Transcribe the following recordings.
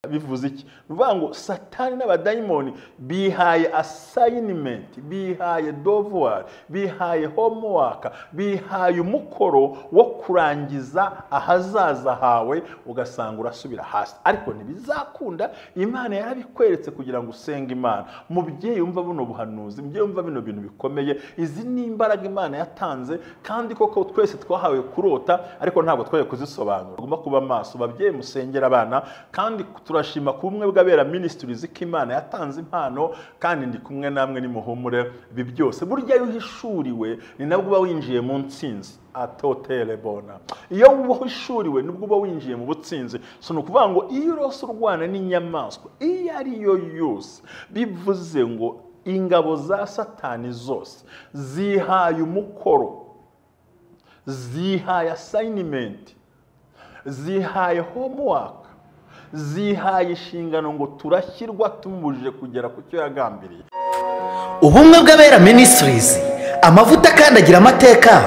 Bivuze iki? Bivuga ngo Satani n'abadayimoni bihaye assignment, bihaye devoir, bihaye homework, bihaye umukoro wo kurangiza ahazaza hawe, ugasanga urasubira hasi. Ariko ntibizakunda, Imana yarabikweretse kugira ngo usenge Imana. Mubyeyi umva buno buhanuzi, mubyeyi umva bino bintu bikomeye, izi ni imbaraga Imana yatanze, kandi koko twese twahawe kurota, ariko ntabwo twaye kuzisobanura. Ugomba kuba maso, babyeyi musengera abana, kandi turashima ku bumwe bw'abera ministries ko Imana yatanze impano, kandi ndi kumwe namwe nimuhumure ibi byose. Burya iyo uhishuriwe ni nabwo uba winjiye mu ntsinzi. Atotere bona. Iyo uhishuriwe nibwo uba winjiye mu butsinzi. So ni ukuvuga ngo iyo urose urwana n'inyamaswa iyo ari yo yose, bivuze ngo ingabo za Satani zose zihaye umukoro, zihaye assignment, zihaye homework, zihaye inshingano ngo turashyirwa tumubujije kugera ku cyo yagambiriye. Ubumwe bw'abera ministries, amavuta akandagira amateka,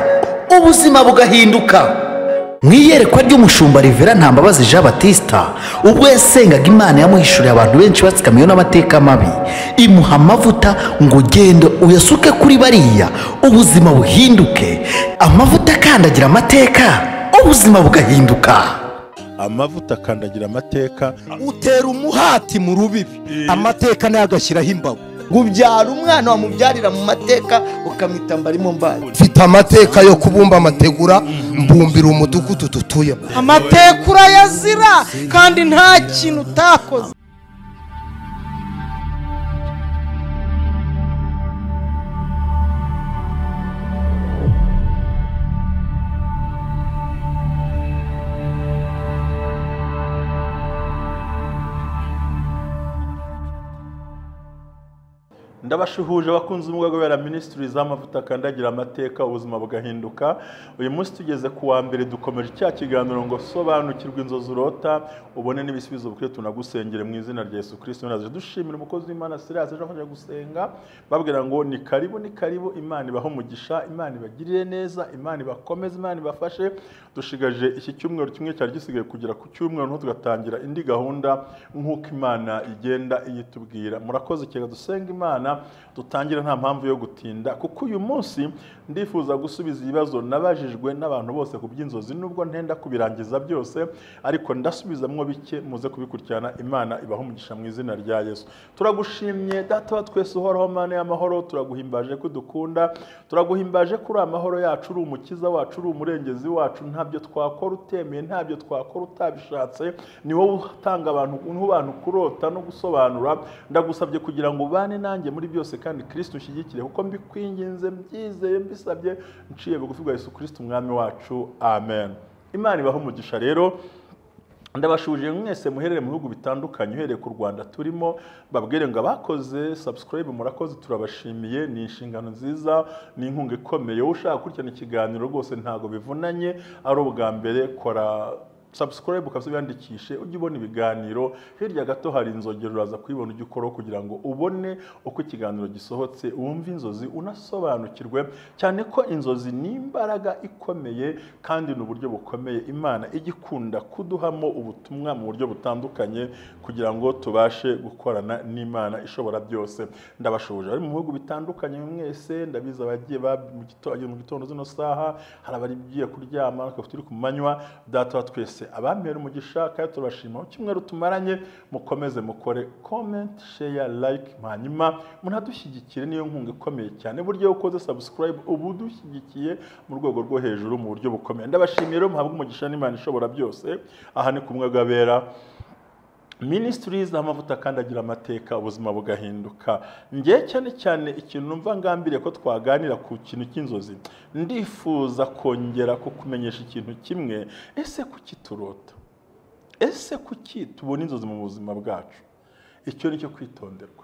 ubuzima bugahinduka. Mu iyerekwa ry'umushumba Rivera Ntambabazi Jean Baptiste, ubwo yasengaga Imana yamuhishuriye abantu benshi batsikamiwe n'amateka mabi, imuha amavuta ngo genda uyasuke kuri bariya, ubuzima buhinduke. Amavuta akandagira amateka, ubuzima bugahinduka. Amavuta akandagira amateka, utera umuhati mu rubibi, amateka nayo agashyiraho imbago. Ubyara umwana wamubyarira mu mateka ukamwita mbarimo mbaye. Mfite amateka yo kubumba amategura, mbumbira umudugudu dutuyemo. Amateka urayazira kandi nta kintu utakoze. Ndabashuhuje abakunzi b'umwuga w'abera ministries, amavuta akandagira amateka, ubuzima bugahinduka. Uyu munsi tugeze ku wa mbere, dukomeje cya kiganiro ngo sobanukirwe inzozi urota ubone n'ibisubizo bukwiye. Tunagusengere mu izina rya Yesu Kristo. Naje dushimira umukozi w'Imana Silas ejo afasha gusenga, babwira ngo ni karibu, ni karibu. Imana ibahe umugisha, Imana ibagirire neza, Imana ibakomeze, Imana ibafashe. Dushigaje iki cyumweru kimwe cyari gisigaye kugera ku cyumweru, nto tugatangira indi gahunda nk'uko Imana igenda iyitubwira. Murakoze cyane, dusenga Imana dutangira nta mpamvu yo gutinda, kuko uyu munsi ndifuza gusubiza ibibazo nabajijwe n'abantu bose ku by'inzozi, nubwo ntenda kubirangiza byose, ariko ndasubizamwo bike, muze kubikurikirana. Imana ibahe umugisha mu izina rya Yesu. Turagushimye Data wa twese uhoraho, Mana y'amahoro, turaguhimbaje ko dukunda, turaguhimbaje ko uri amahoro yacu, uri umukiza wacu, uri umurengezi wacu. Ntabyo twakora utemeye, ntabyo twakora utabishatse, ni wowe utanga abantu kurota no gusobanura. Ndagusabye kugira ngo ubane nanjye muri byose, kandi Kristo ushyigikire, kuko mbikwinginze, mbyizeye, mbisabye, nciye bugufi bwa Yesu Kristo umwami wacu, amen. Imana ibahe umugisha. Rero ndabashuje mwese muherere mu bihugu bitandukanye, uhereye ku Rwanda turimo, babwire ngo abakoze subscribe murakoze, turabashimiye, ni inshingano nziza, ni inkunga ikomeye. Ushaka gukurikirana ikiganiro rwose ntago bivunanye, ari ubwa mbere kora subscribe ukazibandikishe ujye ubona ibiganiro. Hirya gato hari inzogera, uraza kuyibona, ujye ukora kugira ngo ubone uko ikiganiro gisohotse, wumve inzozi unasobanukirwe, cyane ko inzozi ni imbaraga ikomeye kandi ni uburyo bukomeye Imana igikunda kuduhamo ubutumwa mu buryo butandukanye kugira ngo tubashe gukorana n'Imana ishobora byose. Ndabashoboje bari mu bihugu bitandukanye mwese, ndabizi abagiye mu gitondo zino saha, hari abagiye kuryama, ariko turi ku manywa. Data wa twese abampera umugisha kandi turabashima cyumweru tumaranye, mukomeze mukore comment, share, like, hanyuma munadushyigikire, niyo nkunga ikomeye cyane. Buryo ukoze subscribe ubu dushyigikiye mu rwego rwo hejuru mu buryo bukomeye. Ndabashimiye rero, muhabwe umugisha n'Imana ishobora byose. Aha ni kumwe bw'abera ministries, amavuta akandagira amateka, ubuzima bugahinduka. Ngiye cyane cyane ikintu numva ngambiriye ko twaganira ku kintu cy'inzozi, ndifuza kongera kukumenyesha ikintu kimwe. Ese kuki turota? Ese kuki tubona inzozi mu buzima bwacu? Icyo nicyo kwitonderwa.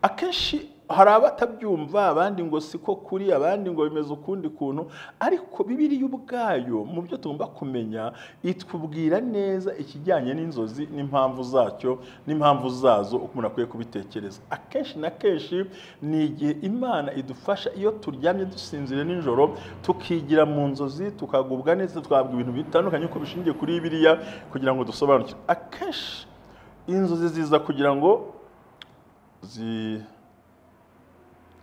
Akenshi hari abatabyumva, abandi ngo siko kuri, abandi ngo bimeze ukundi kuntu, ariko Bibiliya ubwayo mu byo tugomba kumenya itubwira neza ikijyanye n'inzozi n'impamvu zacyo n'impamvu zazo, uko umuntu akwiye kubitekereza. Akenshi na kenshi ni igihe Imana idufasha iyo turyamye dusinzire nijoro, tukigira mu nzozi, tukagubwa neza, tukahabwa ibintu bitandukanye uko bishingiye kuri Bibiliya kugira ngo dusobanukirwe. Akenshi Inzozi ziza kugira ngo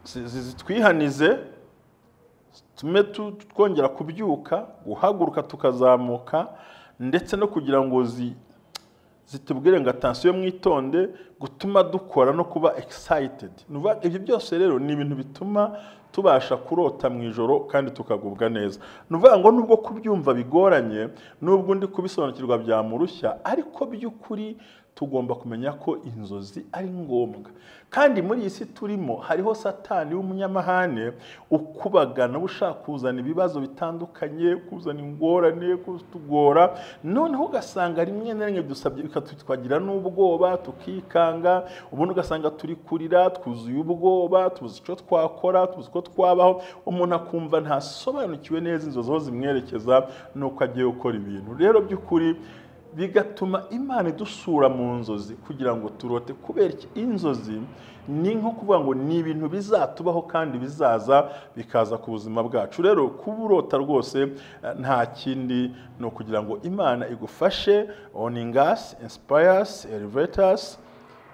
zitwihanize, zitume twongera kubyuka, guhaguruka tukazamuka, ndetse no kugira ngo zitubwire ngo attention, mwitonde, gutuma dukora no kuba excited. Ibyo byose rero ni ibintu bituma tubasha kurota mu ijoro kandi tukagubwa neza. Ni ukuvuga ngo nubwo kubyumva bigoranye, nubwo undi kubisobanukirwa byamurushya, ariko by'ukuri tugomba kumenya ko inzozi ari ngombwa. Kandi muri iyi si turimo hariho Satani w'umunyamahane ukubagana, ushaka kuzana ibibazo bitandukanye, kuzana ingorane, kutugora. Noneho ugasanga rimwe na rimwe dusabye twagira n'ubwoba, tukikanga, ubundi ugasanga turi kurira, twuzuye ubwoba, tubuze icyo twakora, tubuze uko twabaho. Umuntu akumva ntasobanukiwe neza inzozi aho zimwerekeza n'uko agiye gukora ibintu. Rero by'ukuri bigatuma Imana idusura mu nzozi kugira ngo turote. Kubera iki? Inzozi ni nko kuvuga ngo ni ibintu bizatubaho kandi bizaza, bikaza ku buzima bwacu. Rero kuba urota rwose nta kindi ni ukugira ngo Imana igufashe, warning us, inspire us, elevate us,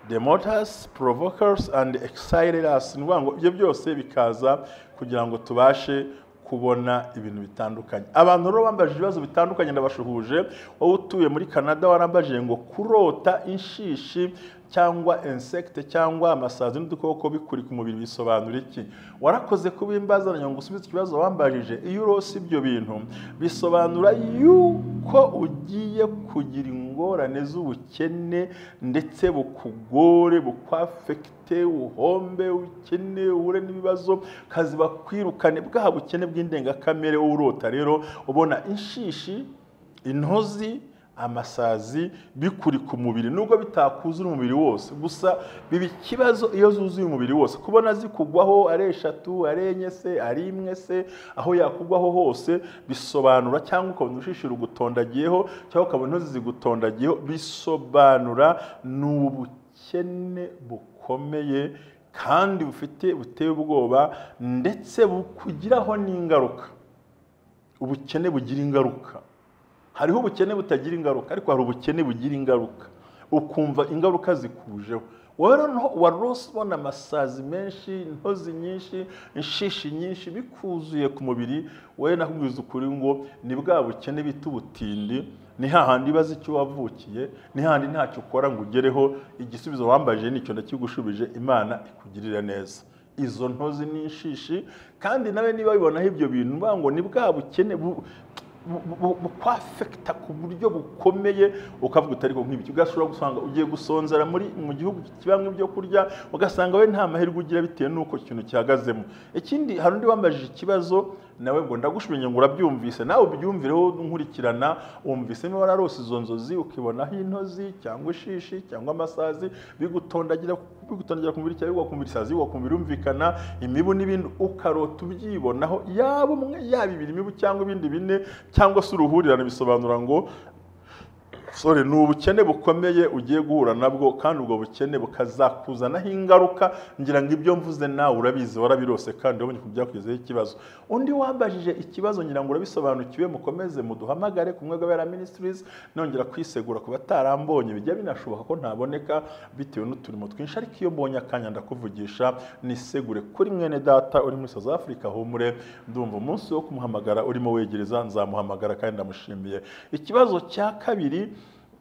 demote us, provoke us and excite us. Ni ukuvuga ngo ibyo byose bikaza kugira ngo tubashe kubona ibintu bitandukanye. Abantu rero bambajije ibibazo bitandukanye, ndabashuhuje. Wowe utuye muri Canada warambajije ngo kurota inshishi cyangwa insecte cyangwa amasazi n'udukoko bikuri ku mubiri bisobanura iki? Warakoze kubimbaza ngo usubize ikibazo wambajije. Iyo urose ibyo bintu bisobanura yuko ugiye kugira ingorane z'ubukene, ndetse bukugore, bukwaffecte, uhombe, ukene, uhure n'ibibazo, kazi bakwirukane, bwa bukene bw'indengakamere. Urota rero ubona inshishi, intozi, amasazi bikuri ku mubiri, nubwo bitakuzura umubiri wose, gusa biba ikibazo iyo zuzuye umubiri wose. Kubona zikugwaho ari eshatu, ari enye se, ari imwe se, aho yakugwaho hose bisobanura, cyangwa ukabona urushishi rugutondagiyeho, cyangwa ukabona intozi zigutondagiyeho, bisobanura ni ubukene bukomeye kandi bufite buteye ubwoba, ndetse bukugiraho n'ingaruka. Ubukene bugira ingaruka. Hariho ubukene butagira ingaruka, ariko hari ubukene bugira ingaruka, ukumva ingaruka zikujeho. Wowe noneho warose ubona amasazi menshi, intozi nyinshi, inshishi nyinshi bikuzuye ku mubiri wowe, nakubwiza ukuri ngo ni bwa bukene bita ubutindi, ni hahandi ibaza icyo wavukiye, ni hahandi ntacyo ukora ngo ugereho. Igisubizo wambajije nicyo ndakigushubije. Imana ikugirira neza. Izo ntozi n'inshishi, kandi nawe niba bibonaho ibyo bintu, ngo ni bwa bukene bukwaffecta ku buryo bukomeye, ukavuga utari ko nk'ibyo, ugashobora gusanga ugiye gusonzera muri mu gihugu kibamwe ibyo kurya, ugasanga we nta mahirwe ugira bitewe n'uko ikintu cyahagazemo. Ikindi, hari undi wambajije ikibazo nawe ngo ndagushimye ngo urabyumvise, nawe ubyumvireho nkurikirana. Wumvise niba wararose izo nzozi ukibonaho intozi cyangwa ishishi cyangwa amasazi bigutondagira, bigutondagira ku mubiri, cyangwa bigwa ku mubiri, isazi bigwa ku mubiri, birumvikana, imibu n'ibindi, ukarota ubyibonaho, yaba umwe, yaba ibiri imibu cyangwa ibindi bine cyangwa se uruhurirane, bisobanura ngo sorry, ni ubukene bukomeye ugiye guhura nabwo, kandi ubwo bukene bukazakuzanaho ingaruka. Ngira ngo ibyo mvuze nawe urabizi, warabirose kandi wabonye ku byakugezeho ikibazo. Undi wambajije ikibazo, ngira ngo urabisobanukiwe. Mukomeze muduhamagare ku Mwega Ministries. Nongera kwisegura ku batarambonye, bijya binashoboka ko ntaboneka bitewe n'uturimo twinshi, ariko iyo mbonye akanya ndakuvugisha. Nisegure kuri mwene data uri muri South Africa, humure, ndumva umunsi wo kumuhamagara urimo wegereza, nzamuhamagara kandi ndamushimiye. Ikibazo cya kabiri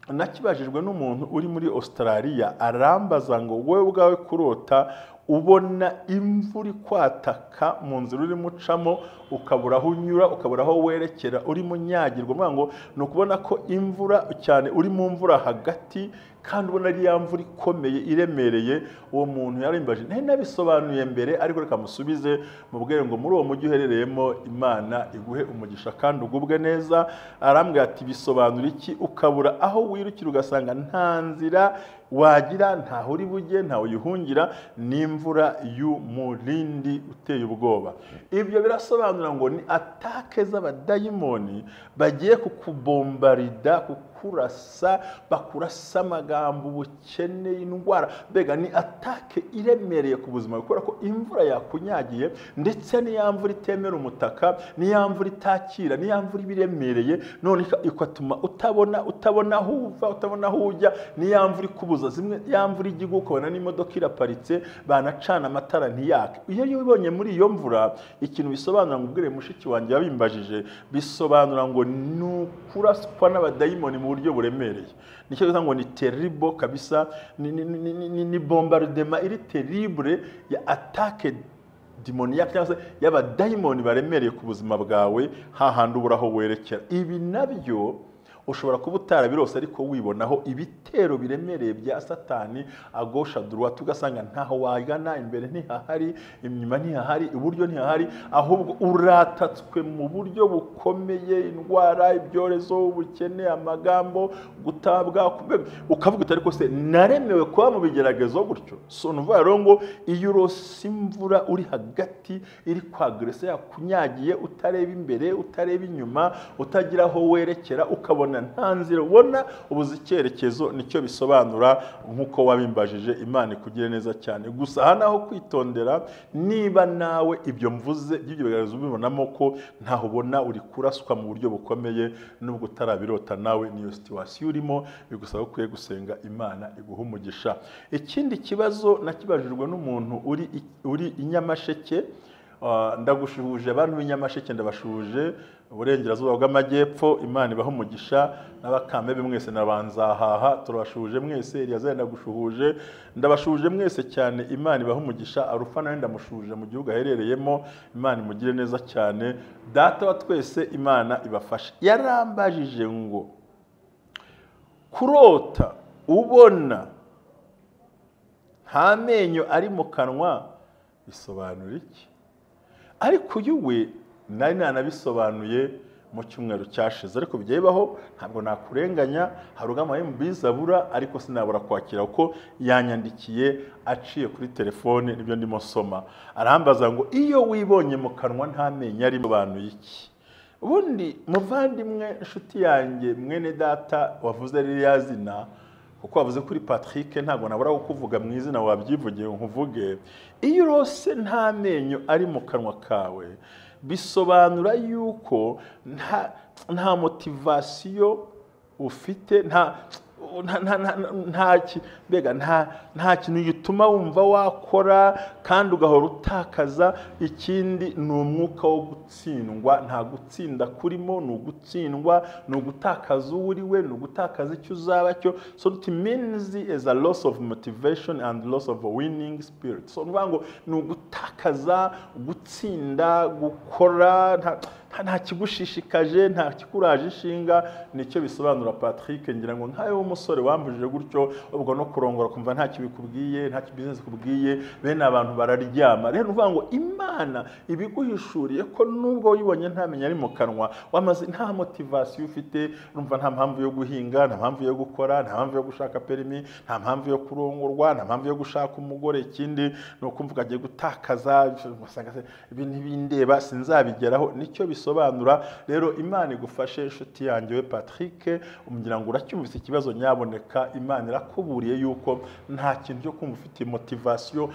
nakibajijwe n'umuntu uri muri Australia, arambaza ngo wowe ubwawe kurota ubona imvura ikwataka mu nzira urimo ucamo, ukabura aho unyura, ukabura aho werekera, urimo unyagirwa, ngo ni ukubona ko imvura cyane, uri mu mvura hagati kandi ubona ari ya mvura ikomeye iremereye. Uwo muntu yarimbaje, nari nabisobanuye mbere, ariko reka musubize, mubwire ngo muri uwo mujyi uherereyemo Imana iguhe umugisha kandi ugubwe neza. Arambwira ati bisobanura iki? Ukabura aho wirukira, ugasanga nta nzira wagira, ntaho uri bujye, ntawe uyihungira, n'imvura y'umurindi uteye ubwoba. Ibyo birasobanura ngo ni attaque z'abadayimoni bagiye kukubombarida. barakurasa, bakurasa amagambo, ubukene, indwara, mbega ni attaque iremereye ku buzima, kubera ko imvura yakunyagiye, ndetse n'iya mvura itemera umutaka, n'iya mvura itakira, n'iya mvura ibiremereye, none ikatuma utabona aho uva, utabona aho ujya, n'iya mvura ikubuza zimwe, ya mvura ijya igwa ukabona n'imodoka iraparitse, banacana amatara ntiyake. Iyo wibonye muri iyo mvura, ikintu bisobanura ngo ubwire mushiki wanjye yabimbajije, bisobanura ngo ni ukuraswa n'abadayimoni mu buryo buremereye. Nicyo bita ngo ni terrible kabisa, ni bombardement iri terrible ya attaque démoniaque cyangwa se y'abadayimoni baremereye ku buzima bwawe, hahandi ubura aho werekera. Ibi nabyo ushobora kuba utarabirose, ariko wibonaho ibitero biremereye bya Satani à gauche à droite, ugasanga ntaho wagana, imbere ntihahari, inyuma ntihahari, iburyo ntihahari, ahubwo uratatswe mu buryo bukomeye, indwara, ibyorezo, ubukene, amagambo, gutabwa, ukavuga uti ariko se naremewe kuba mu bigeragezo gutyo? So nuvuga rero ngo iyo urose imvura uri hagati iri kwagresa, yakunyagiye, utareba imbere, utareba inyuma, utagira aho werekera, ukabona nta nzira ubona, ubuze icyerekezo, nicyo bisobanura nk'uko wabimbajije. Imana ikugire neza cyane. Gusa aha naho kwitondera, niba nawe ibyo mvuze by'ibyo bigaragaza ubibonamo ko ntaho ubona, uri kuraswa mu buryo bukomeye, nubwo utarabirota nawe niyo situation urimo, bigusaba ko ukwiye gusenga, Imana iguha umugisha. Ikindi kibazo nakibajijwe n'umuntu uri i Nyamasheke. Ndagushuhuje abantu b'i Nyamasheke, ndabashuhuje, uburengerazuba bw'amajyepfo, Imana ibaha umugisha, n'abakamebe mwese na banzahaha, turabashuhuje mwese. Eliyazari ndagushuhuje, ndabashuhuje mwese cyane, Imana ibaha umugisha. Arufa nawe ndamushuhuje mu gihugu aherereyemo, Imana imugire neza cyane. Data wa twese Imana ibafashe. Yarambajije ngo kurota ubona nta menyo ari mu kanwa bisobanura iki? Ariko uyu we nari nanabisobanuye mu cyumweru cyashize, ariko bijya bibaho, ntabwo nakurenganya, hari ugama MB zabura, ariko sinabura kwakira kuko yanyandikiye aciye kuri telefone, nibyo ndimo soma. Arambaza ngo iyo wibonye mu kanwa nta menyo ari, bisobanuye iki? Ubundi muvandimwe, inshuti yanjye, mwene data wavuze ririya zina, kuko wavuze kuri Patrick, ntabwo nabura kukuvuga mu izina wabyivugiye nkuvuge. Iyo urose nta menyo ari mu kanwa kawe, bisobanura yuko nta motivation ufite, nta nta nta nta nta mbega nta kintu gituma wumva wakora, kandi ugahora utakaza. Ikindi ni umwuka wo gutsindwa, nta gutsinda kurimo, ni ugutsindwa, ni ugutakaza uwo uri we, ni ugutakaza icyo uzaba cyo. So it means is a loss of motivation and loss of a winning spirit. So ni ukuvuga ngo ni ugutakaza gutsinda, gukora, nta kigushishikaje, nta kikuraje ishinga, nicyo bisobanura. Patrick, ngira ngo nkawe w'umusore wambujije gutyo, ubwo no kurongora kumva ntacyo bikubwiye, ntacyo business ikubwiye, bene abantu bararyama. Rero ni ukuvuga ngo Imana ibiguhishuriye ko nubwo wibonye ntamenya ari mu kanwa, wamaze nta motivation ufite, urumva nta mpamvu yo guhinga, nta mpamvu yo gukora, nta mpamvu yo gushaka permis, nta mpamvu yo kurongorwa, nta mpamvu yo gushaka umugore. Ikindi ni ukumva ukagiye gutakaza, ugasanga se ibi ntibindeba, sinzabigeraho, nicyo bisobanura. Rero Imana igufashe, inshuti yanjye we Patrick, ngira ngo uracyumvise ikibazo. Nyaboneka, Imana irakuburiye yuko nta kintu cyo kumva ufite motivation,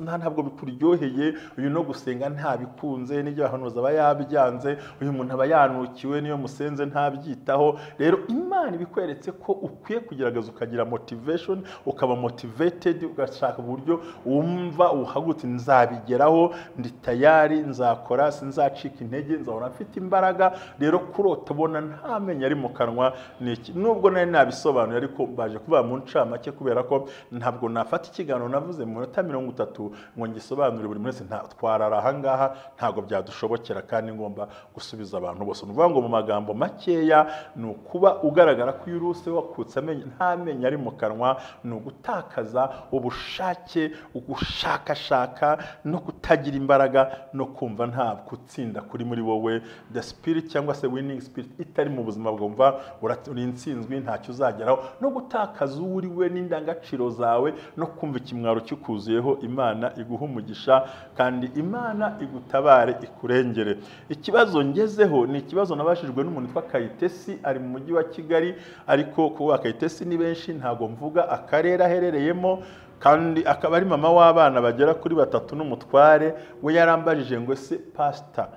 ntabwo bikuryoheye, uyu no gusenga ntabikunze, n'ibyo abahanuzi aba yabyanze, uyu muntu aba yanukiwe, niyo musenze ntabyitaho. Rero Imana ibikweretse ko ukwiye kugerageza ukagira motivation, ukaba motivated, ugashaka uburyo wumva uhagutse, nzabigeraho, ndi tayari, nzakora, sinzacika intege, nzahora mfite imbaraga. Rero kurota ubona nta menyo ari mu kanwa ni iki? Nubwo nari nabisobanuye, ariko baje kuvuga mu ncamake, kubera ko ntabwo nafata ikiganiro navuze mu minota 30 ngo ngisobanure buri wese, nta twarara ahangaha, ntabwo byadushobokera, kandi ngomba gusubiza abantu bose. Ni ukuvuga ngo mu magambo makeya ni ukuba ugaragara ko iyo uruse wakutse amenyo, nta menyo ari mu kanwa, ni ugutakaza ubushake, ugushakashaka no kutagira imbaraga, no kumva nta gutsinda kuri muri wowe, the spirit cyangwa se winning spirit itari mu buzima bwumva uri intsinzwi, ntacyo uzageraho, no gutakaza uwo uri we n'indangagaciro zawe, no kumva ikimwaro kikuzuyeho. Imana iguha umugisha kandi Imana igutabare, ikurengere. Ikibazo ngezeho ni ikibazo nabashijwe n'umuntu witwa Kayitesi, ari mu mujyi wa Kigali. Kigali, ariko kuba Kayitesi ni benshi ntago mvuga akarere aherereyemo, kandi akaba ari mama w'abana bagera kuri 3 n'umutware we. Yarambajije ngo ese pastor,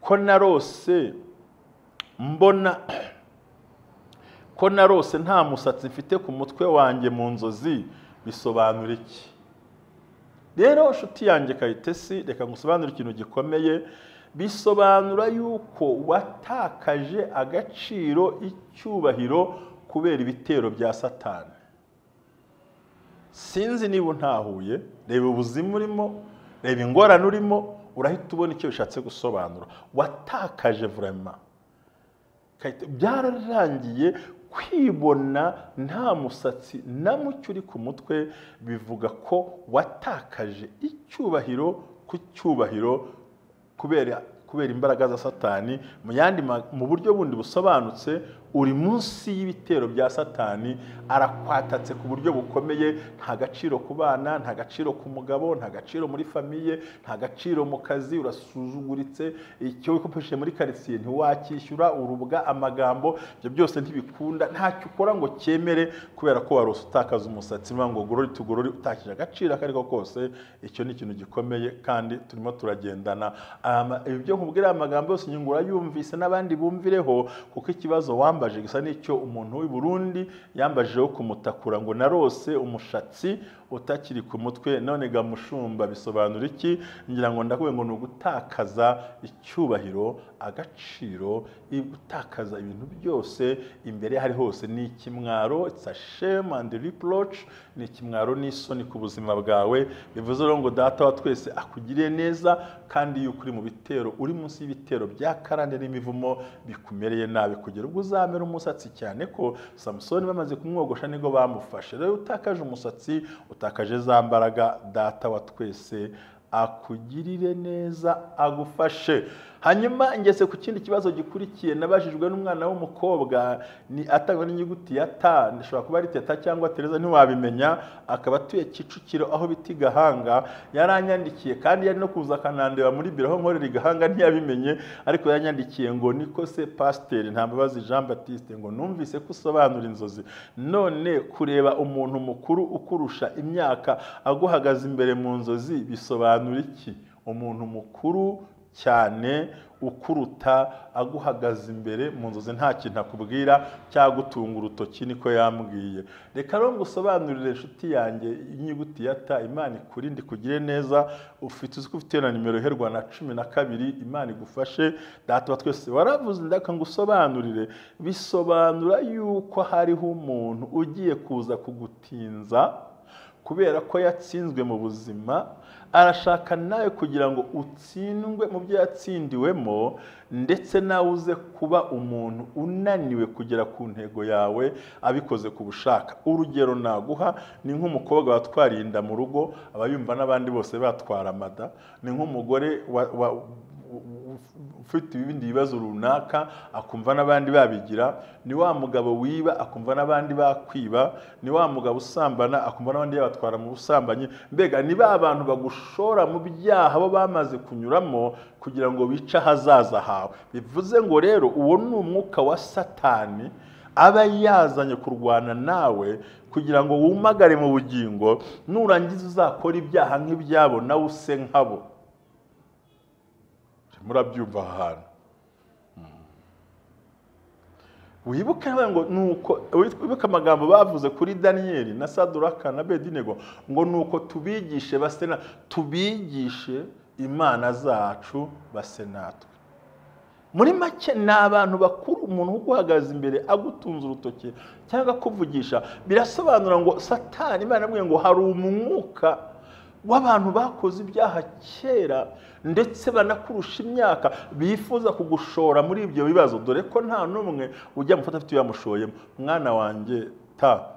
ko narose mbona ko narose nta musatsi mfite ku mutwe wanjye mu nzozi, bisobanura iki? Rero nshuti yanjye Kayitesi, reka ngusobanure ikintu gikomeye. Bisobanura yuko watakaje agaciro, icyubahiro kubera ibitero bya Satani. Sinzi niba untahuye, reba ubuzima urimo, reba ingorane urimo, urahita ubona icyo bishatse gusobanura. Watakaje vraiment, byararangiye. Kwibona nta musatsi na mucyo uri ku mutwe bivuga ko watakaje icyubahiro ku cyubahiro kubera imbaraga za Satani. Mu yandi mu buryo bundi busobanutse, uri munsi y'ibitero bya Satani, arakwatatse ku buryo bukomeye. Nta gaciro ku bana, nta gaciro ku mugabo, nta gaciro muri famiye, nta gaciro mu kazi, urasuzuguritse. Icyo wikopesheje muri quartier ntiwakishyura, urubwa amagambo, ibyo byose ntibikunda, ntacyo ukora ngo cyemere kubera ko warose utakaza umusatsi. Ngo gorori tugorori, utakije agaciro akariko kose. Icyo ni ikintu gikomeye kandi turimo turagendana. Ibyo nkubwira amagambo yose nyungura yumvise n'abandi bumvireho, kuko ikibazo wambaje gisa n'icyo umuntu w'i Burundi yambajeho kumutakura ngo narose umushatsi utakiri ku mutwe, none ga mushumba bisobanura iki? Ngira ngo ndakuwe ngo ni ugutakaza icyubahiro, agaciro, gutakaza ibintu byose imbere hari hose. Ni ikimwaro, it's a shame and reproach, ni ikimwaro n'isoni ku buzima bwawe. Bivuze rero ngo data wa twese akugiriye neza, kandi yuko uri mu bitero, uri munsi y'ibitero bya karande n'imivumo bikumereye nabi kugera ubwo uzamera umusatsi, cyane ko Samusoni bamaze kumwogosha nibwo bamufashe. Rero utakaje umusatsi, utakaje za mbaraga. Data wa twese akugirire neza, agufashe. Hanyuma ngeze ku kindi kibazo gikurikiye nabajijwe n'umwana w'umukobwa, ni atangwa n'inyuguti ya ta, nshobora kuba ari Teta cyangwa Tereza ntiwabimenya, akaba atuye Kicukiro aho bita Gahanga. Yaranyandikiye kandi yari no kuza akanandeba muri biro aho nkorera Gahanga, ntiyabimenye, ariko yaranyandikiye ngo niko se Pasteur Ntambabazi Jean Baptiste, ngo numvise ko usobanura inzozi, none kureba umuntu mukuru ukurusha imyaka aguhagaze imbere mu nzozi bisobanura iki? Umuntu mukuru cyane ukuruta aguhagaze imbere mu nzozi nta kintu akubwira cyagutunga urutoki, niko yambwiye. Reka rero ngusobanurire inshuti yanjye inyuguti ya ta, Imana ikurinde ikugire neza. Ufite uzi ko ufite na nimero iherwa na 12, Imana igufashe. Data wa twese waravuze, ndaka ngusobanurire. Bisobanura yuko hariho umuntu ugiye kuza kugutinza kubera ko yatsinzwe mu buzima, arashaka nawe kugira ngo utsindwe mu byo yatsindiwemo, ndetse nawe uze kuba umuntu unaniwe kugera ku ntego yawe abikoze ku bushaka. Urugero naguha ni nk'umukobwa watwariye inda mu rugo, aba yumva n'abandi bose batwara amada, ni nk'umugore ufite ibindi bibazo runaka akumva n'abandi babigira, ni wa mugabo wiba akumva n'abandi bakwiba, ni wa mugabo usambana akumva n'abandi yabatwara mu busambanyi. Mbega ni ba bantu bagushora mu byaha bo bamaze kunyuramo kugira ngo bice ahazaza hawe. Bivuze ngo rero uwo ni umwuka wa Satani aba yazanye kurwana nawe kugira ngo wumagare mu bugingo, nurangiza uzakora ibyaha nk'ibyabo nawe use nkabo. Murabyumva ahantu wibuke ngo nuko wibuke amagambo bavuze kuri Daniel na Saduraka na Abedinego, ngo nuko tubigishe basena, tubigishe imana zacu base natwe. Muri make ni abantu bakuru, umuntu uguhagaze imbere agutunze urutoki cyangwa kuvugisha, birasobanura ngo Satani, Imana yamubwiye ngo hari umwuka w'abantu bakoze ibyaha kera ndetse banakurusha imyaka bifuza kugushora muri ibyo bibazo, dore ko nta n'umwe ujya mufata afite yamushoyemo. Mwana wanjye ta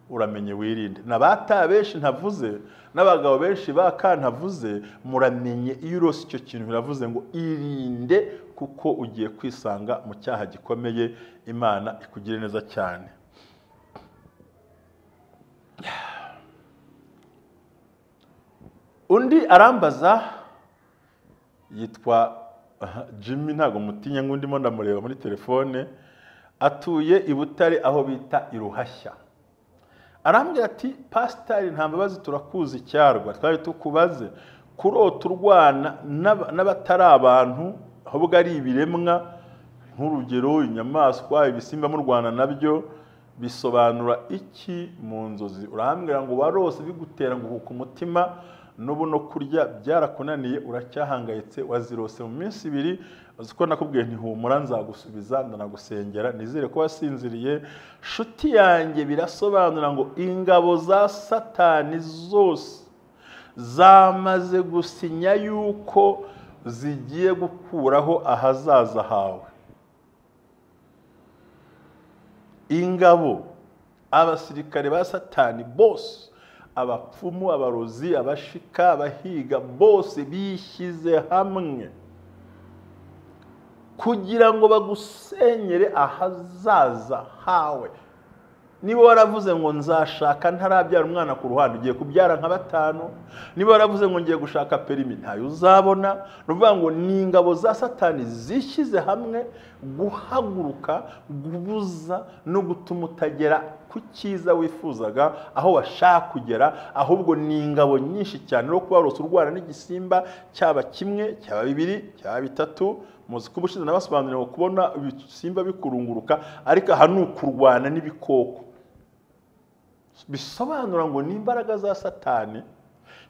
uramenye wirinde, nabata benshi ntavuze n'abagabo benshi baka ntavuze, muramenye iyo urose icyo kintu biravuze ngo irinde, kuko ugiye kwisanga mu cyaha gikomeye. Imana ikugire neza cyane. Undi arambaza yitwa Jimmy, ntago mutinya ngo ndimo ndamureba muri telefone, Atuye i Butare aho bita Iruhashya. Arambwira ati pasitari nta mbabazi turakuzi icyarwa twari tukubaze kurota urwana n'abatari abantu ahubwo ari ibiremwa nk'urugero inyamaswa ibisimba murwana nabyo bisobanura iki mu nzozi? Urambwira ngo warose bigutera ngo umutima n'ubu no kurya byarakunaniye uracyahangayitse wazirose mu minsi ibiri. Uzi ko nakubwiye ntihumura nzagusubiza ndanagusengera nizere ko wasinziriye. Shuti yanjye birasobanura ngo ingabo za Satani zose zamaze gusinya yuko zigiye gukuraho ahazaza hawe. Ingabo abasirikare ba Satani bose, abapfumu, abarozi, abashika, abahiga bose bishyize hamwe kugira ngo bagusenyere ahazaza hawe. Niba waravuze ngo nzashaka ntarabyara umwana ku ruhande ugiye kubyara nka batanu, niba waravuze ngo ngiye gushaka perimi ntayo uzabona. Nuvuga ngo ni ingabo za Satani zishyize hamwe guhaguruka, gubuza no gutuma utagera ku cyiza wifuzaga aho washaka kugera. Ahubwo ni ingabo nyinshi cyane no kuba warose urwana n'igisimba cyaba kimwe, cyaba bibiri, cyaba bitatu. Muzi ko ubushize nabasobanuriye kubona ibisimba bikurunguruka, ariko aha ni ukurwana n'ibikoko. Bisobanura ngo ni imbaraga za Satani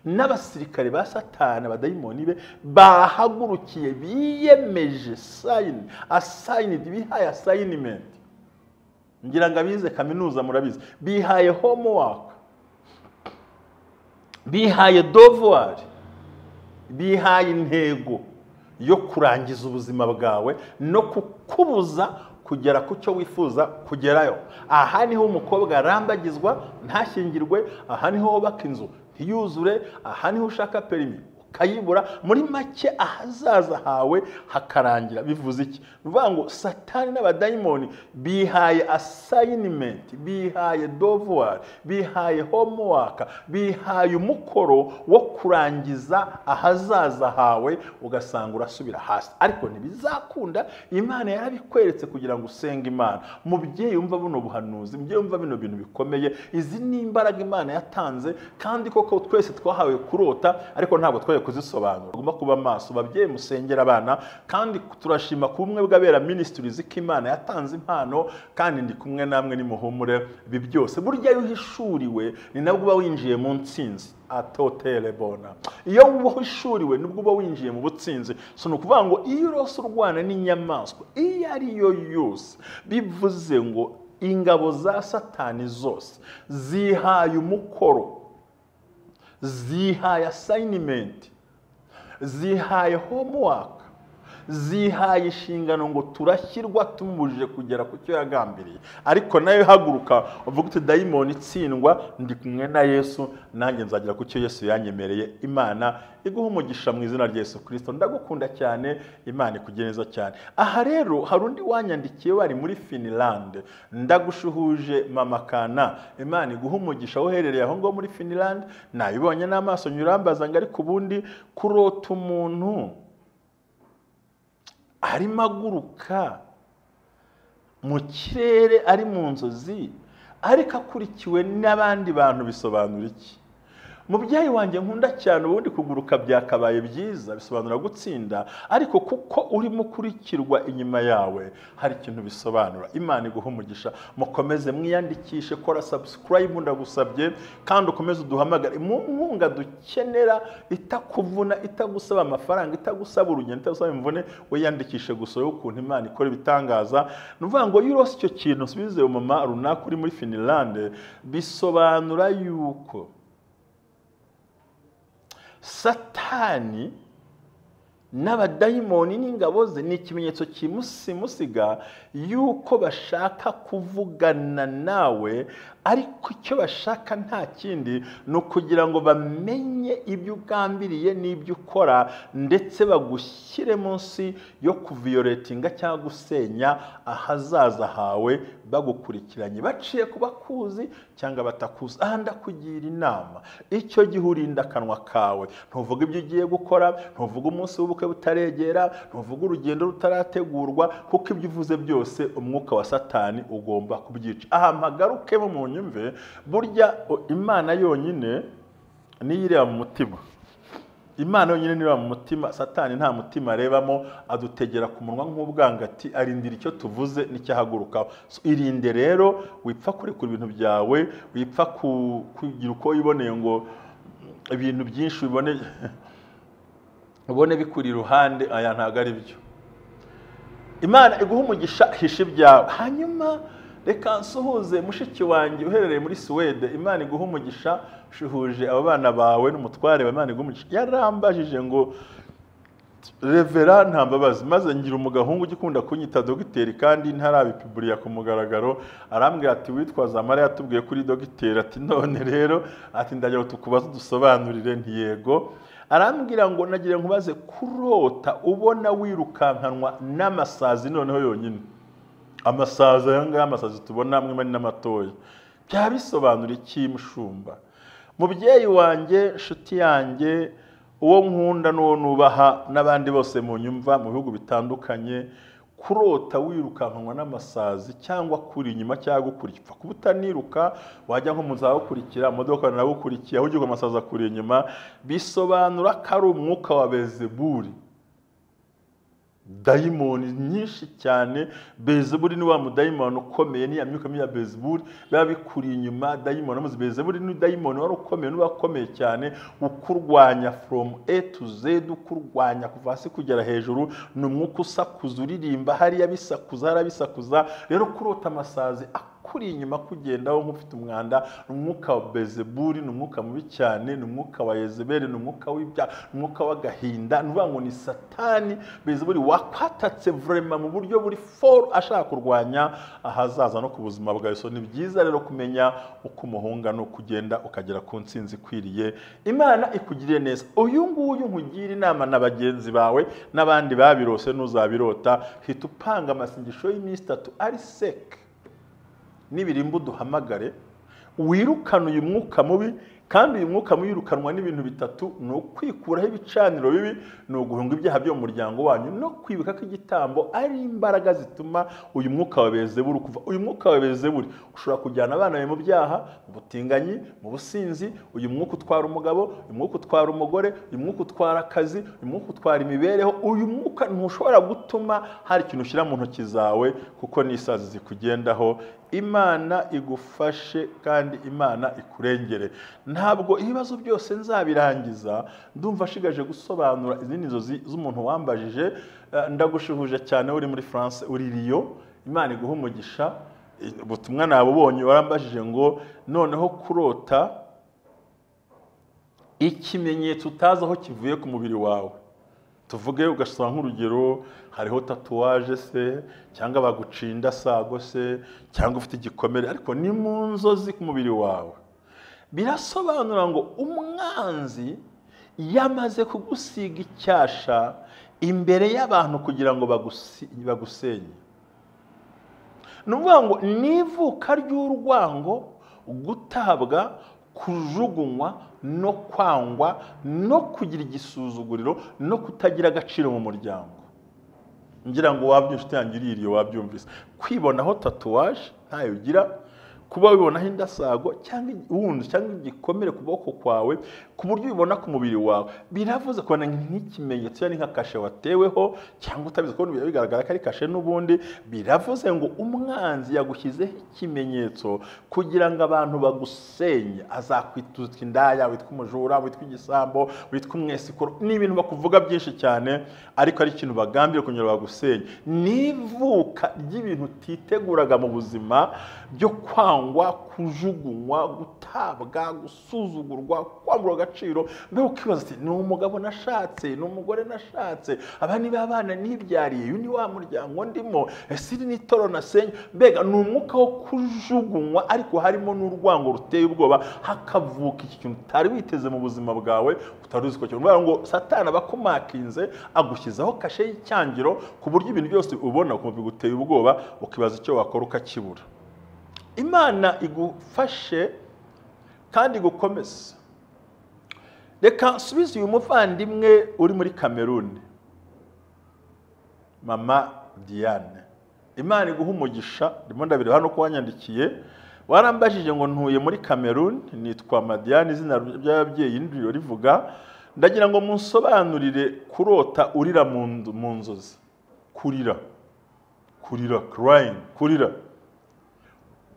n'abasirikare ba Satani abadayimoni be bahagurukiye, biyemeje sign assigned, bihaye assignment. Ngira ngo abize kaminuza murabizi, bihaye homework, bihaye devoir, bihaye intego yo kurangiza ubuzima bwawe no kukubuza kugera ku cyo wifuza kugerayo. Aha niho umukobwa arambagizwa ntashyingirwe, aha niho wubaka inzu ntiyuzure, aha niho ushaka perimi ukayibura. Muri make ahazaza hawe hakarangira. Bivuze iki? Bivuga ngo Satani n'abadayimoni bihaye assignment, bihaye devoir, bihaye homework, bihaye umukoro wo kurangiza ahazaza hawe, ugasanga urasubira hasi. Ariko ntibizakunda, Imana yarabikweretse kugira ngo usenge Imana. Mubyeyi umva buno buhanuzi, mubyeyi umva bino bintu bikomeye, izi ni imbaraga Imana yatanze, kandi koko twese twahawe kurota ariko ntabwo twaye kuzisobanura. Ugomba kuba maso babyeyi, musengera abana. Kandi turashima ku bumwe bw'abera ministries ko Imana yatanze impano, kandi ndi kumwe namwe nimuhumure ibi byose. Burya iyo uhishuriwe ni nabwo uba winjiye mu ntsinzi. Atotere bona. Iyo uhishuriwe nibwo uba winjiye mu butsinzi. So ni ukuvuga ngo iyo urose urwana n'inyamaswa iyo ari yo yose, bivuze ngo ingabo za Satani zose zihaye umukoro, zihaye assignment, zihaye homework, zihaye inshingano ngo turashyirwa tumubujije kugera ku cyo yagambiriye. Ariko nayo haguruka uvuga uti dayimoni itsindwa, ndi kumwe na Yesu, nanjye nzagera ku cyo Yesu yanyemereye. Imana iguha umugisha mu izina rya Yesu Kristo. Ndagukunda cyane, Imana ikugire neza cyane. Aha rero hari undi wanyandikiye wari muri Finland. Ndagushuhuje mama Kana, Imana iguha umugisha uherereye aho ngo muri Finland. Nabibonye n'amaso nyurambaza ngo ariko ubundi kurota umuntu arimo aguruka mu kirere ari mu nzozi ariko akurikiwe n'abandi bantu bisobanura iki? Mubyeyi wanjye nkunda cyane, ubundi kuguruka byakabaye byiza bisobanura gutsinda, ariko kuko urimo kurikirwa inyuma yawe hari ikintu bisobanura. Imana iguha umugisha, mukomeze mwiyandikishe, kora subscribe ndagusabye, kandi ukomeze uduhamagare mu nkunga dukenera itakuvuna, itagusaba amafaranga, itagusaba urugendo, itagusaba imvune. Wiyandikishe gusa ukuntu Imana ikora ibitangaza. Nuvuga ngo iyo urose icyo kintu usubize mama runaka uri muri Finland, bisobanura yuko Satani n'abadayimoni n'ingabo ze ni ikimenyetso kimusimusiga yuko bashaka kuvugana nawe, Ariko icyo bashaka nta kindi ni ukugira ngo bamenye ibyo ugambiriye n'ibyo ukora, ndetse bagushyire munsi yo kuviyoretinga cyangwa gusenya ahazaza hawe bagukurikiranye, baciye ku bakuzi cyangwa batakuzi. Aha ndakugira inama, icyo gihe urinda akanwa kawe, ntuvuge ibyo ugiye gukora, ntuvuge umunsi w'ubukwe butaregera, ntuvuge urugendo rutarategurwa, kuko ibyo uvuze byose umwuka wa Satani ugomba kubyica. Aha mpagarukemo mu nyumve, burya Imana yonyine niyo ireba mu mutima. Imana yonyine niba mu mutima, Satani nta mutima arebamo, adutegera ku munwa nk'ubwangati, arindira icyo tuvuze n'icyahagurukaho. So, irinde rero, wipfa kurekura ibintu byawe, wipfa kugira uko wiboneye ngo ibintu byinshi ubone bikuri iruhande, aya ntabwo ari byo. Imana iguha umugisha, hisha ibyawe. Hanyuma reka nsuhuze mushiki wanjye uherereye muri Suwede, Imana iguha umugisha, shuhuje aba bana bawe n'umutware wa Imana iguha umugisha. Yarambajije ngo Revera Ntambabazi, maze ngira umugahungu ugikunda kunyita dogiteri kandi ntarabipiburiya ku mugaragaro, arambwira ati witwa Zamara yatubwiye kuri dogiteri, ati none rero ati ndagira tukubaze dusobanurire, nti yego. Arambwira ngo nagira nkubaze, kurota ubona wirukankanwa n'amasazi noneho yonyine, amasazi aya ngaya, amasazi tubona amwe manini n'amatoya, byaba bisobanura iki mushumba? Mubyeyi wanjye, nshuti yanjye, uwo nkunda n'uwo nubaha n'abandi bose mu nyumva mu bihugu bitandukanye, kurota wirukankanwa n'amasazi cyangwa kuri inyuma cyangwa gukurikira, kuba utaniruka wajya nko muzagukurikira imodoka nagukurikiye aho ugiye amasazi akuri inyuma, bisobanura ko ari umwuka wa Bezebuli, dayimoni nyinshi cyane. Bezebuli ni wa mudayimoni ukomeye, ni ya myuka mibi ya Bezebuli biba bikuri inyuma. Dayimoni muzi, Bezebuli ni dayimoni wari ukomeye n'uwakomeye cyane, ukurwanya from A to Z, ukurwanya kuva hasi kugera hejuru. Ni umwuka usakuza uririmba hariya bisakuza hariya bisakuza. Rero kurota amasazi akuri inyuma kugendaho nk'ufite umwanda, ni umwuka wa Bezebuli, ni umwuka mubi cyane, ni umwuka wa Yezebeli, ni umwuka w'ibyaha, ni umwuka w'agahinda. Ni ukuvuga ngo ni Satani Bezebuli wakwatatse vraiment mu buryo buri for, ashaka kurwanya ahazaza no ku buzima bwawe. So ni byiza rero kumenya uko umuhunga no kugenda ukagera ku ntsinzi ikwiriye. Imana ikugirire neza. Uyu nguyu nkugira inama na bagenzi bawe n'abandi babirose n'uzabirota, hita upanga amasengesho y'iminsi itatu ari sek, nibirimba uduhamagare, wirukane uyu mwuka mubi. Kandi uyu mwuka mubi wirukanwa n'ibintu bitatu: ni ukwikuraho ibicaniro bibi, ni uguhunga ibyaha byo mu muryango wanyu, no kwibuka ko igitambo ari imbaraga zituma uyu mwuka wa Bezebuli kuva. Uyu mwuka wa Bezebuli ushobora kujyana abana bawe mu byaha, mu butinganyi, mu businzi. Uyu mwuka utwara umugabo, uyu mwuka utwara umugore, uyu mwuka utwara akazi, uyu mwuka utwara imibereho. Uyu mwuka ntushobora gutuma hari ikintu ushyira mu ntoki zawe, kuko n'isazi zikugendaho. Imana igufashe kandi Imana ikurengere. Ntabwo ibibazo byose nzabirangiza, ndumva ashigaje gusobanura izindi nzozi z'umuntu wambajije. Ndagushuhuje cyane uri muri France, uri Lyon, Imana iguha umugisha. Ubutumwa nabubonye, warambajije ngo noneho kurota ikimenyetso utazi aho kivuye ku mubiri wawe, tuvuge ugasanga nk'urugero hariho tatuwaje se, cyangwa bagucinda sago se, cyangwa ufite igikomere, ariko ni mu nzozi ku mubiri wawe, birasobanura ngo umwanzi yamaze kugusiga icyasha imbere y'abantu kugira ngo bagusenye. Ni ukuvuga ngo n'ivuka ry'urwango, gutabwa, kujugunywa no kwangwa, no kugira igisuzuguriro, no kutagira agaciro mu muryango. Ngira ngo wabyumvise, inshuti yanjye iririye wabyumvise. Kwibonaho tatuwaje ntayo ugira, kuba wibonaho indasago cyangwa wundi cyangwa igikomere ku kuboko kwawe, ku buryo ubibona ku mubiri wawe, biravuze kubona nk'ikimenyetso yani nka kashe wateweho, cyangwa utabizi ko bigaragara ko ari kashe n'ubundi. Biravuze ngo umwanzi yagushyizeho ikimenyetso kugira ngo abantu bagusenye. Azakwita indaya, witwa umujura, witwa igisambo, witwa umwesikoro, ni ibintu bakuvuga byinshi cyane, ariko ari ikintu bagambiriye kugira ngo bagusenye. N'ivuka ry'ibintu utiteguraga mu buzima byo kwangwa Kwangwa, kujugunywa, gutabwa, gusuzugurwa, kwambura agaciro. Mbere ukibaza ati ni umugabo nashatse, ni umugore nashatse, aba ni babana nibyariye, uyu ni wa muryango ndimo, ese iri ni itoro nasenye. Mbega ni umwuka wo kujugunywa, ariko harimo n'urwango ruteye ubwoba, hakavuka iki kintu utari witeze mu buzima bwawe, utari uzi ko cyo. Ngo Satani abakumakinze agushyizeho kashe y'icyangiro ku buryo ibintu byose ubona ukumva biguteye ubwoba, ukibaza icyo wakora ukakibura. Imana igufashe kandi igukomeze. Reka nsubize uyu muvandimwe uri muri Kameruni, Mama Diane. Imana iguha umugisha. Ndimo ndabireba hano ko wanyandikiye, warambajije ngo ntuye muri Kameruni, nitwa Madiane, izina ry'ababyeyi ndiro rivuga. Ndagira ngo munsobanurire kurota urira mu nzozi. Kurira, kurira, crying, kurira.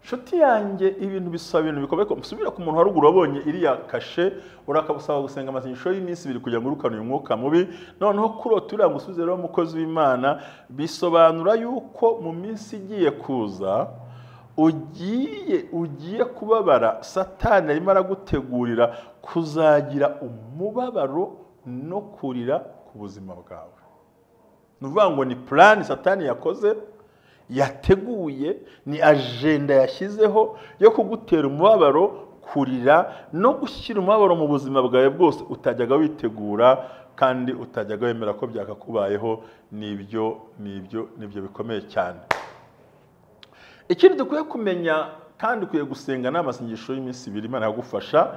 Nshuti yanjye, ibintu bisaba ibintu bikomeye. Musubira ku muntu haruguru wabonye iriya kashe, urakabusaba gusenga amasengesho y'iminsi ibiri kugira ngo urukane uyu mwuka mubi. Noneho kurota urira ngo usubize rero umukozi w'Imana, bisobanura yuko mu minsi igiye kuza ugiye kubabara. Satani arimo aragutegurira kuzagira umubabaro no kurira ku buzima bwawe. Ni ukuvuga ngo ni plan Satani yakoze, yateguye, ni agenda yashyizeho yo kugutera umubabaro, kurira no gushyira umubabaro mu buzima bwawe bwose utajyaga witegura kandi utajyaga wemera ko byakakubayeho. Nibyo nibyo nibyo bikomeye cyane. Ikindi dukwiye kumenya kandi ukwiye gusenga n'amasengesho y'iminsi ibiri, Imana yagufasha.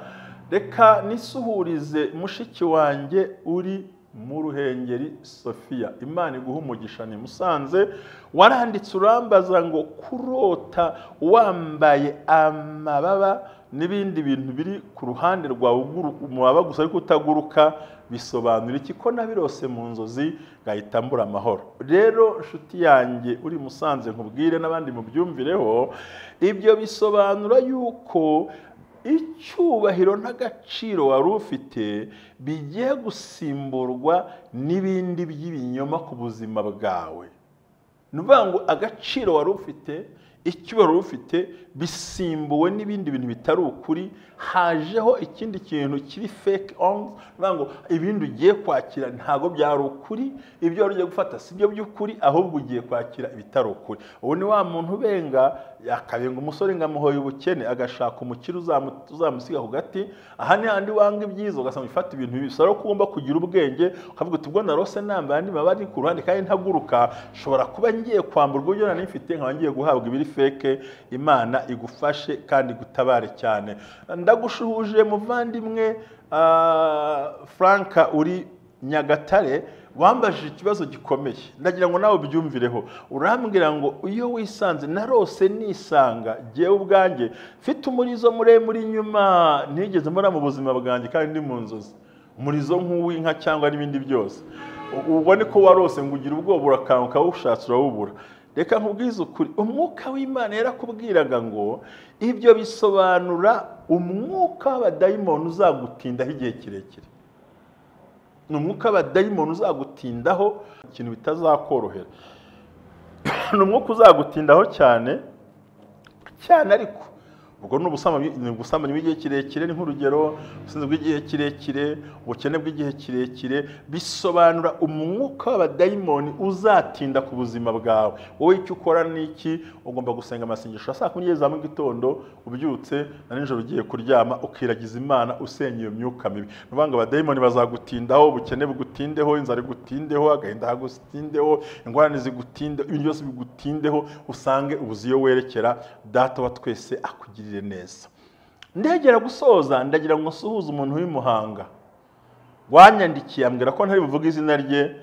Reka nisuhurize mushiki wanjye uri mu Ruhengeri, Sofia. Imana iguha umugisha. Ni Musanze. Waranditse urambaza ngo kurota wambaye amababa n'ibindi bintu biri ku ruhande rwawe umubaba gusa ariko utaguruka bisobanura iki? Ko nabirose mu nzozi ngahita mbura amahoro. Rero nshuti yanjye uri Musanze, nkubwire n'abandi mubyumvireho, ibyo bisobanura yuko icyubahiro n'agaciro wari ufite bigiye gusimburwa n'ibindi by'ibinyoma ku buzima bwawe. Ni ukuvuga ngo agaciro wari ufite, icyubahiro wari ufite bisimbuwe n'ibindi bintu bitari ukuri, hajeho ikindi kintu kiri fake on. Ni ukuvuga ngo ibindi ugiye kwakira ntabwo byari ukuri, ibyo wari ugiye gufata si byo by'ukuri, ahubwo ugiye kwakira ibitari ukuri. Ubu ni wa muntu ubenga, akabenga umusore ngo amuhoye ubukene, agashaka umukire uzamusiga ku gati. Aha ni handi wanga ibyiza, ugasanga ufata ibintu bisaba ko ugomba kugira ubwenge, ukavuga uti ubwo narose nambaye andi mabara ari ku ruhande kandi ntaguruka, nshobora kuba ngiye kwamburwa ibyo nari mfite, nkaba ngiye guhabwa ibiri fake. Imana igufashe kandi igutabare cyane. Ndagushuhuje muvandimwe Franka uri Nyagatare, wambajije ikibazo gikomeye, ndagira ngo nawe ubyumvireho. Urambwira ngo iyo wisanze narose nisanga jyewe ubwanjye mfite umurizo muremure inyuma ntigeze mbona mu buzima bwanjye kandi ndi mu nzozi, umurizo nk'uw'inka cyangwa n'ibindi byose. Ubwo niko warose ngo ugira ubwoba, urakanguka ushatse urawubura. Reka nkubwize ukuri, umwuka w'Imana yarakubwiraga ngo ibyo bisobanura umwuka w'abadayimoni uzagutindaho igihe kirekire. Ni umwuka w'abadayimoni uzagutindaho, ikintu bitazakorohera. Ni umwuka uzagutindaho cyane cyane, ariko ubwo ni ubusambanyi bw'igihe kirekire, ni nk'urugero ubusinzi bw'igihe kirekire, ubukene bw'igihe kirekire. Bisobanura umwuka w'abadayimoni uzatinda ku buzima bwawe. Wowe icyo ukora ni iki? Ugomba gusenga amasengesho ya saa 10 za mu gitondo ubyutse na nijoro ugiye kuryama, ukiragiza Imana usenya iyo myuka mibi. Ni ukuvuga ngo abadayimoni bazagutindaho, ubukene bugutindeho, inzara igutindeho, agahinda kagutindeho, ingorane zigutindeho, ibintu byose bigutindeho, usange ubuzi iyo werekera. Data wa twese akugirire neza. Ndegera gusoza, ndagira ngo nsuhuze umuntu w'imuhanga wanyandikiye ambwira ko ntari buvuge izina rye.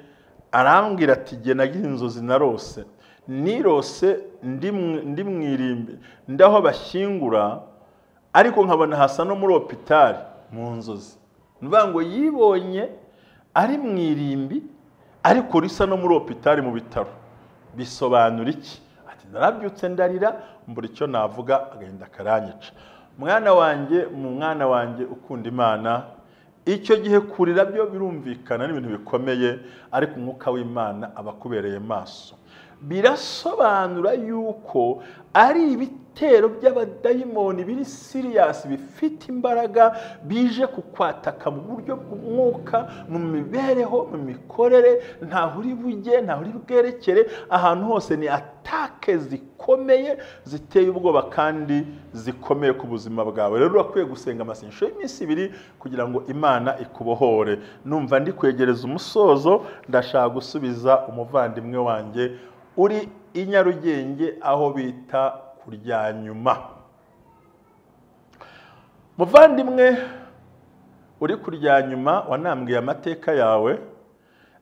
Arambwira ati jye nagize inzozi narose, nirose ndi mwirimbi ndaho bashyingura, ariko nkabona hasa no muri hopitali mu nzozi. Ni ukuvuga ngo yibonye ari mwirimbi ariko risa no muri hopitali mu bitaro. Bisobanura iki? Ati narabyutse ndarira mbura icyo navuga, agahinda karanyica. Mwana wanjye, mu mwana wanjye ukunda Imana, icyo gihe kurira byo birumvikana n'ibintu bikomeye, ariko umwuka w'Imana abakubereye maso. Birasobanura yuko ari ibitero by'abadayimoni biri serious, bifite imbaraga, bije kukwataka mu buryo bw'umwuka, mu mibereho, mu mikorere. Ntaho uri bujye, ntaho uri bwerekere, ahantu hose ni atake zikomeye ziteye ubwoba kandi zikomeye ku buzima bwawe. Rero urakwiye gusenga amasengesho y'iminsi ibiri kugira ngo Imana ikubohore. Numva ndi kwegereza umusozo, ndashaka gusubiza umuvandimwe wanjye uri i Nyarugenge aho bita kurya nyuma. Muvandimwe uri kurya nyuma, wanambwiye amateka yawe,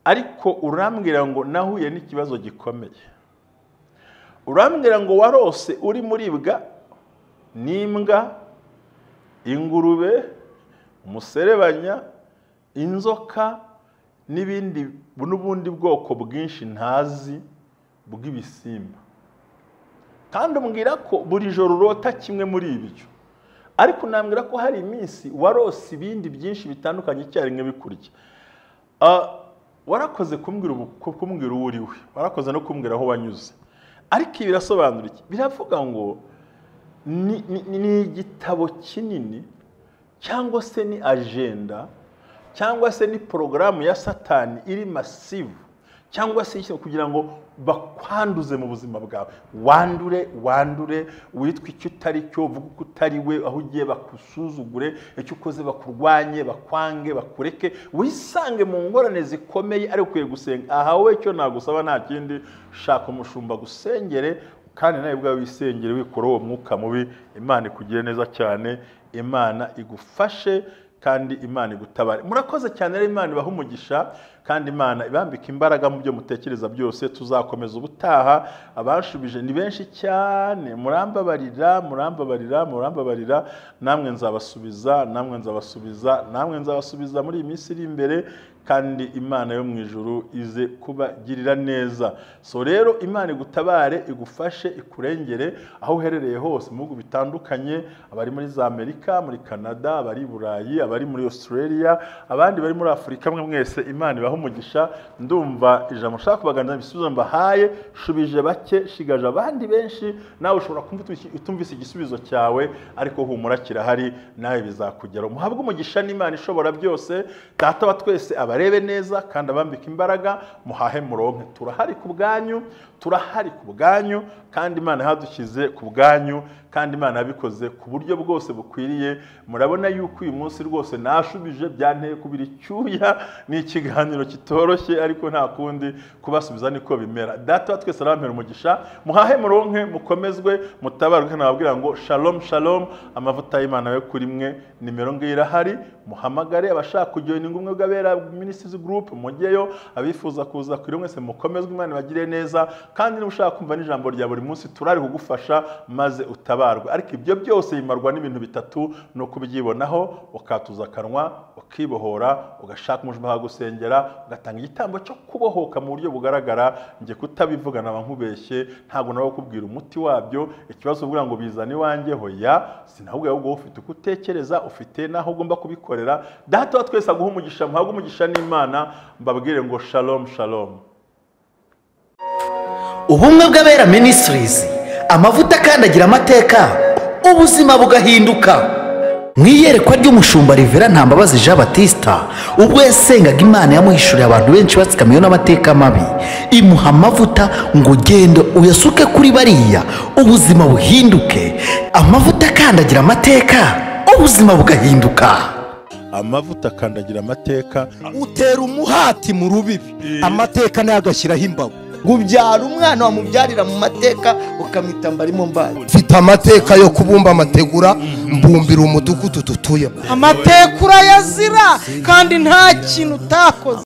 ariko urambwira ngo nahuye n'ikibazo gikomeye. Urambwira ngo warose uri muribwa n'imbwa, ingurube, umuserebanya, inzoka n'ibindi n'ubundi bwoko bwinshi ntazi bw'ibisimba. Kandi umbwira ko buri joro urota kimwe muri ibyo, ariko unambwira ko hari iminsi warose ibindi byinshi bitandukanye icyarimwe bikurya. Warakoze kumbwira uwo uri we, warakoze no kumbwira aho wanyuze. Ariko ibi birasobanura iki? Biravuga ngo ni igitabo kinini, cyangwa se ni agenda, cyangwa se ni porogaramu ya Satani iri massive, cyangwa se kugira ngo bakwanduze mu buzima bwawe. Wandure, wandure, witwe icyo utari cyo, uvuge uko utari we, aho ugiye bakusuzugure, icyo ukoze bakurwanye, bakwange, bakureke, wisange mu ngorane zikomeye. Ariko ukwiye gusenga. Aha wowe icyo nagusaba nta kindi, shaka umushumba gusengere, kandi nawe ubwawe wisengere, wikure uwo mwuka mubi. Imana ikugire neza cyane, Imana igufashe kandi Imana igutabare. Murakoze cyane rero, Imana ibahe umugisha kandi Imana ibambika imbaraga mu byo mutekereza byose. Tuzakomeza ubutaha. Abanshubije ni benshi cyane, murambabarira, murambabarira, murambabarira. Namwe nzabasubiza, namwe nzabasubiza, namwe nzabasubiza muri iyi minsi iri imbere, kandi Imana yo mu ijuru ize kubagirira neza. So rero Imana igutabare, igufashe, ikurengere aho uherereye hose mu bihugu bitandukanye, abari muri za Amerika, muri Canada, abari i Burayi, abari muri Australia, abandi bari muri Afurika, mwe mwese Imana ibahe umugisha. Ndumva ijambo nshaka kubaganiriza, ibisubizo mbahaye, shubije bake, shigaje abandi benshi. Nawe ushobora kumva utumvise igisubizo cyawe, ariko humura kirahari, nawe bizakugeraho. Muhabwe umugisha n'Imana ishobora byose, Data wa twese abarebe neza kandi abambika imbaraga, muhahe muronke. Turahari ku bwanyu, turahari ku bwanyu, kandi Imana yadushyize ku bwanyu, kandi Imana yabikoze ku buryo bwose bukwiriye. Murabona yuko uyu munsi rwose nashubije, byanteye kubira icyuya, ni ikiganiro kitoroshye, ariko nta kundi kubasubiza niko bimera. Data wa twese arabampera umugisha, muhahe muronke, mukomezwe, mutabarwe. Nababwira ngo shalom shalom, amavuta y'Imana yo kuri mwe. Nimero ngiyi irahari, muhamagare. Abashaka kujoin ubumwe bw'abera Ministries Group mujyeyo, abifuza kuza kuri mwese mukomezwe, Imana ibagire neza. Kandi niba ushaka kumva n'ijambo rya buri munsi, turari kugufasha maze utabarwe. Ariko ibyo byose bimarwa n'ibintu bitatu, no kubyibonaho, ukatuza akanwa, ukibohora, ugashaka umushumba gusengera, ugatanga igitambo cyo kubohoka mu buryo bugaragara. Nge kutabivuga naba nkubeshye, ntago nawe kubwira umuti wabyo. Ikibazo uvuga ngo bizane iwanjye, hoya sinahubwo, ahubwo ufite uko utekereza, ufite naho ugomba kubikorera. Data wa twese aguhe umugisha, muhabwe umugisha n'Imana. Mbabwire ngo shalom shalom. Ubumwe bw'Abera Ministries, amavuta akandagira amateka, ubuzima bugahinduka. Mu iyerekwa ry'umushumba Rivera Ntambabazi Jean Baptista, ubwo yasengaga Imana yamuhishuriye abantu benshi batsikamiwe n'amateka mabi, imuha amavuta ngo genda uyasuke kuri bariya, ubuzima buhinduke. Amavuta akandagira amateka, ubuzima bugahinduka. Amavuta akandagira amateka, utera umuhati mu rubibi, amateka nayo agashyiraho imbago. Ubyara umwana wamubyarira mu mateka, ukamwita mbarimo mbaye. Mfite amateka yo kubumba amategura, mbumbira umudugudu dutuyemo. Amateka urayazira kandi nta kintu utakoze.